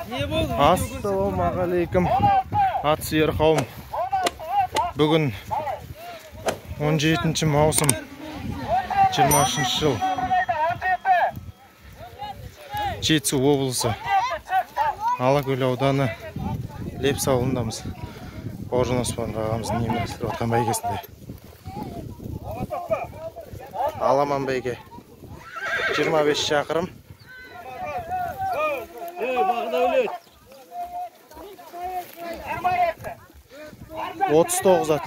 Ассалаумағалейкум, ат сүйер қауым. Бүгін 17 маусым 23 жыл. Жетісу облысы Алакөл ауданы Лепсі ауылындамыз. Бауыржан Оспанов ағамыздың ұйымдастырып жатқан бәйгесінде. Аламан бәйге 25 шақырым. Отыз тоғыз ат.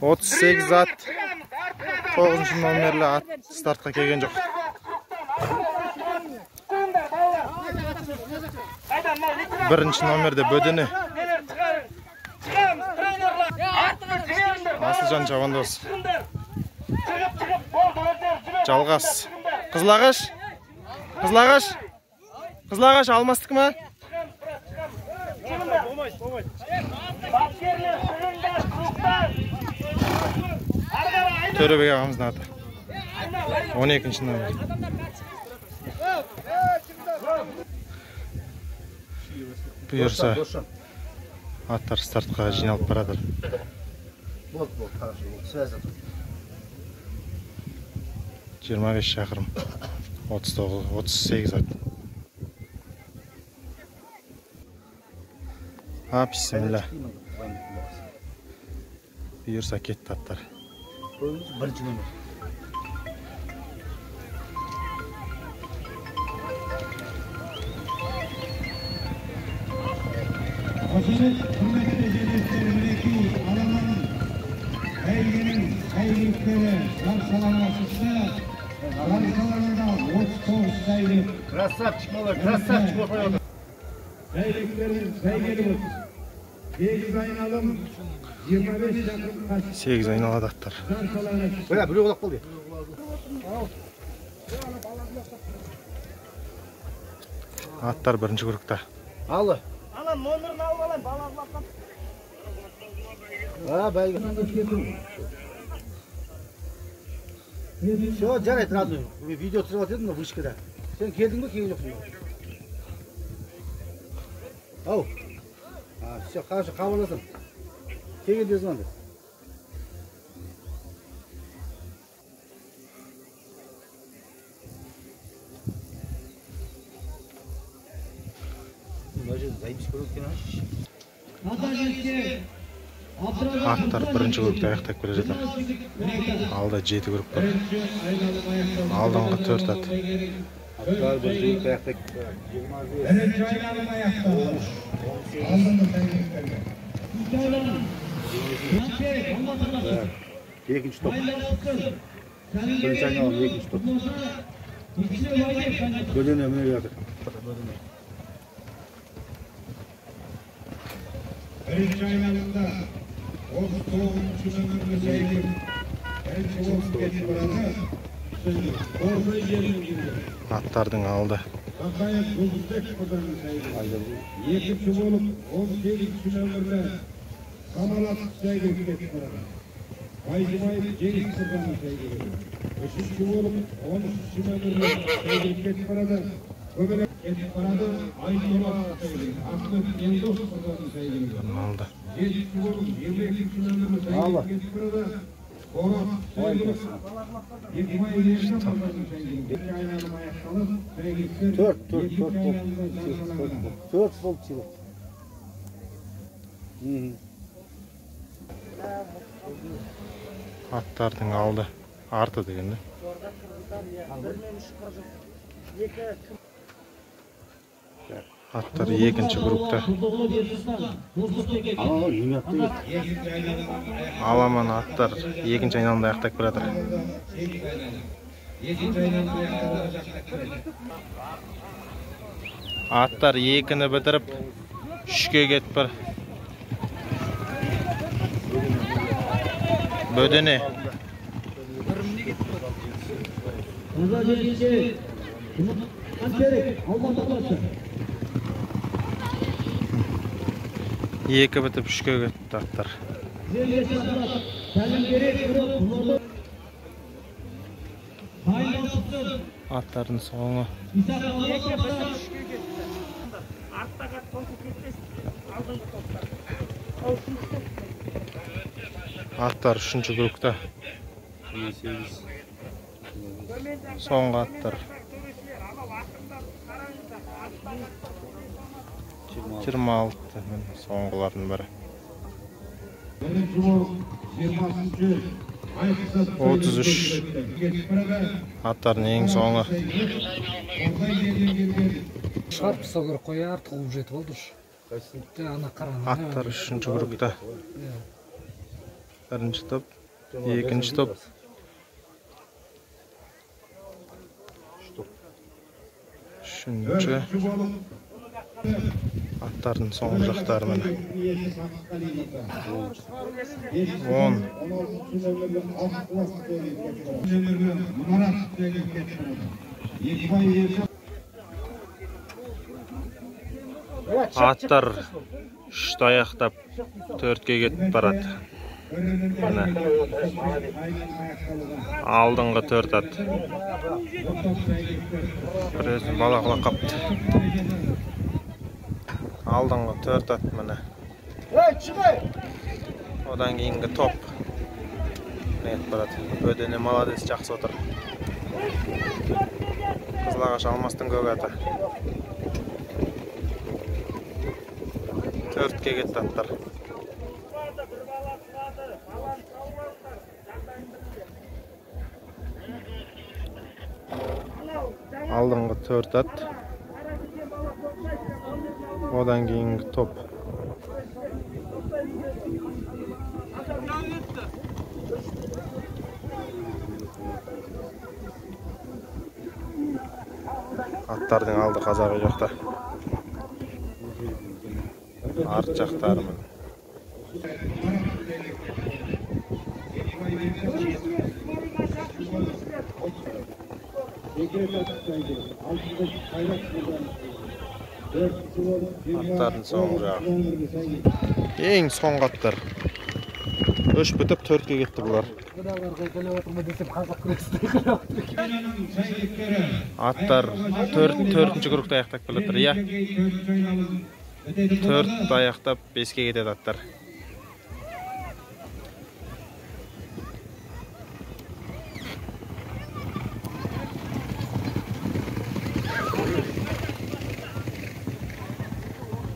38 ат. 9 номерлі ат стартқа келген жоқ. Бірінші номерде бөдене. Асылжан Шабандоз. Жалғас. Қызылағаш? Қызылағаш? Қызылағаш алмастық ма? Төребек ағамыздың аты. 12 номер. Бұйырса аттар стартқа жиналып барады. 25 шақырым. 39, 38 ат. А, бисмилля. Бұйырса кетті аттар. Бірінші номер. Қошемет, құрметті жерлестер, мінекей аламан бәйгенің сәйгүліктері жарыс алаңына шықты. Жарыс алаңында 39 сәйгүлік. Красавчик, малой, красавчик болып. Сәйгүліктердің бәйгелі болсын. 8 айналым 25 шақырым қашық. 8 айналады аттар. Бля, біреу құлап қалды. Аттар бірінші кругта. Алды. Ана номерін алып алайын, бала құлап. А, бәйге. Все, жарайды, родной. Мен видео түсіріп жатыр едім, вышкада. Сен келдің бе, келген жоқсың ба? Ау. А, все, хорошо, хабарласам. Келгенде звонды. Аттар бірінші кругты аяқтап келе жатыр. Алда 7 круг бар. Алдыңғы 4 ат. Аттар бірінші кругты аяқтап. 25. Екінші топ. Бірінші айналым, екінші топ. Бөдене міне жатыр. Бірінші айналымда 39 нөмірлі сәйгүлік бірінші болып кетіп барады. Орта жерінен келді. Аттардың алды. Бақаев Жұлдызбек мырзаның сәйгүлігі. Екінші болып 18 нөмірлі Самалат сәйгүлік кетіп барады. Байжымаев Жеңіс мырзаның сәйгүлігі. Үшінші болып 13 нөмірлі сәйгүлік кетіп барады. Көбелек кетіп барады. Айдолат сәйгүлігі. Ахмет Елдос мырзаның сәйгүлігі. Алды. Жетінші болып 22 нөмірлі сәйгүлік кетіп барады. Қорат сәйгүлік. Екібаев Ершан мырзаның сәйгүлігі. Айналым аяқталып, сәйгүліктер 4 болып сыйлық. Аттардың алды. Арты дегенде. Аттар екінші группта. Аламан аттар екінші айналымда аяқтап келе жатыр. Аттар екіні бітіріп, үшке кетіп бар. Бөдене. Екі бітіп үшке кетті аттар. Аттардың соңы. Аттар үшінші группта. Соңғы аттар. 26 соңғылардың бірі. 33 аттардың ең соңы. Шығарып тастау керек қой, артық қуып жетіп алды уж. Аттар үшінші группта. Бірінші топ, екінші топ. Үшінші. Аттардың соңғы жақтары міне. 10. Аттар үшті аяқтап төртке кетіп барады. Міне. Алдыңғы төрт ат. Біреусін бала құлап қапты. Алдыңғы төрт ат міне. Одан кейінгі топ. Міне кетіп барады. Бөдене молодец, жақсы отыр. Қызылағаш Алмастың көк аты. Төртке кетті аттар. Алдыңғы төрт ат. Одан кейінгі топ. Аттардың алды қазағы жақта. Арт жақтары міне. Аттардың соңғы жағы. Ең соңғы аттар. Үш бітіп төртке кетті бұлар. Аттар төртінші кругты аяқтап келе жатыр. Иә. Төрт аяқтап беске кетеді аттар.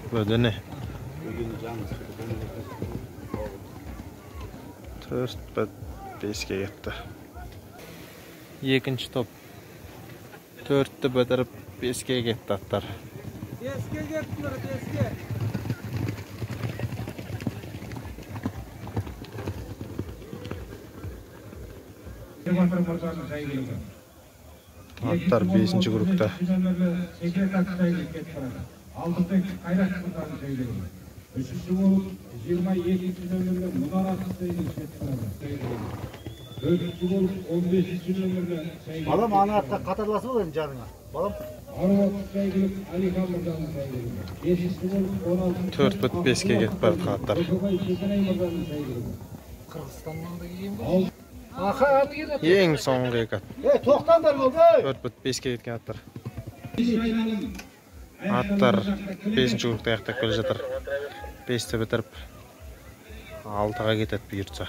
Бөдене. Төрт бит беске кетті. Екінші топ. Төртті бітіріп беске кетті аттар. Беске кеттілер, беске. Аттар бесінші группта. Алтынбек Қайрат мырзаның жайлауы. Үшінші болып 22-ші нөмірлі Мұнар атты кетіп барады. Төртінші болып 15-ші нөмірлі Сәйгүлік. Балам, ана атқа қатарласып ал енді жаныңа. Балам. Ару атты Сәйгүлік Әлихан мырзаның жайлауы. Бесінші болып 16-шы. Төрт бит беске кетіп барады аттар. Көкебай Шекенай мырзаның жайлауы. Қырғызстаннан да келген ғой. Ең соңғы екі ат. Тоқтаңдар болды. Төрт бит беске кеткен аттар. Аттар бесінші кругты аяқтап келе жатыр. Бесті бітіріп алтыға кетеді бұйыртса.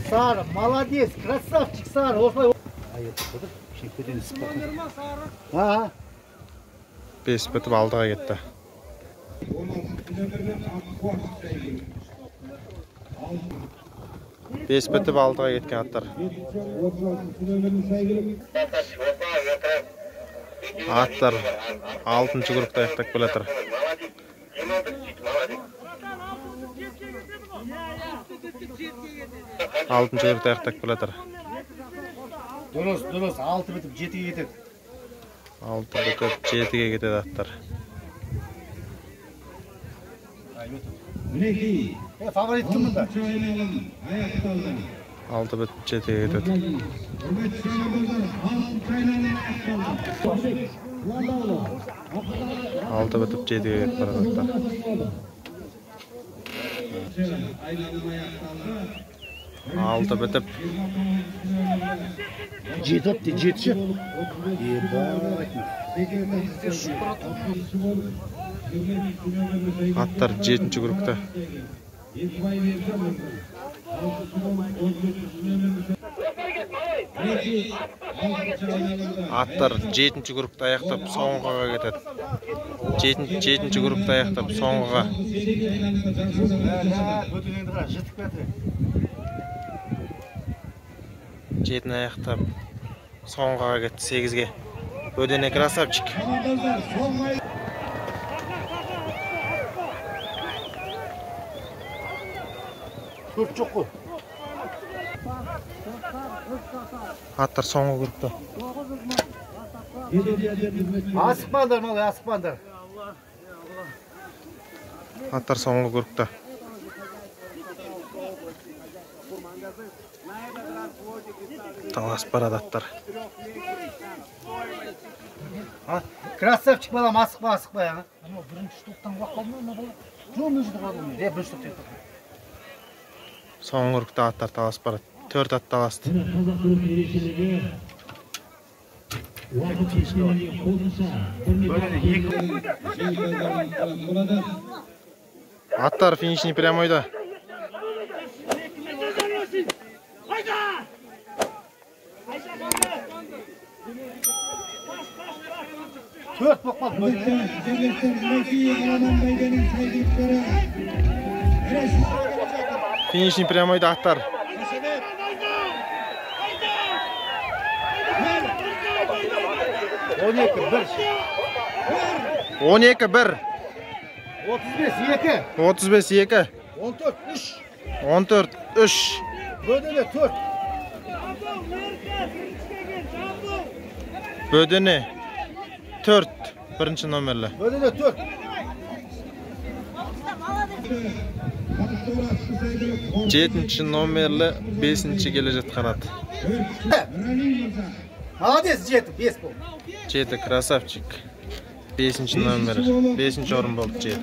Сары, молодец, красавчик Сары. Осылай. Бес бітіп алтыға кетті. Бес бітіп алтыға кеткен аттар. Аттар алтыншы группта аяқтап келе жатыр. Алтыншы группта аяқтап келе жатыр. Дұрыс, дұрыс, алты бітіп жетіге кетеді. Алты бітіп жетіге кетеді аттар. Фаворит кім мұнда? Алты бітіп жетіге кетеді. 6 бітіп 7-ге кетіп барады аттар. 6 бітіп 7 атты, 7 ше. Ебать. Аттар 7-ші группта. Аттар 7-ші группта аяқтап соңғыға кетеді. 7-ші группта аяқтап соңғыға. 7-ні аяқтап соңғыға кетті 8-ге. Бөдене красавчик. Төрт жоқ қой. Аттар соңғы группта. Асықпаңдар, малай, асықпаңдар. Аттар соңғы группта. Таласып барады аттар. Красавчик балам, асықпа, асықпа. Анау бірінші топтан құлап қалды ма, бала? Жоқ, мына жерде қалды. Е, бірінші топтан. Соңғы группта аттар таласып барады. 4 ат таласты. Аттар финишный прямойда. 4 болып қалды. Финишный прямойда аттар. 12 1. 12 1. 35 2. 35 2. 14 3. 14 3. Бөдене 4. Бөдене 4 бірінші номерлі. Бөдене 4. 7-ші номерлі 5-ші келе жатқан ат. Молодец, 7, 5 болды. 7 красавчик. 5-ші номер, 5-ші орын болды 7.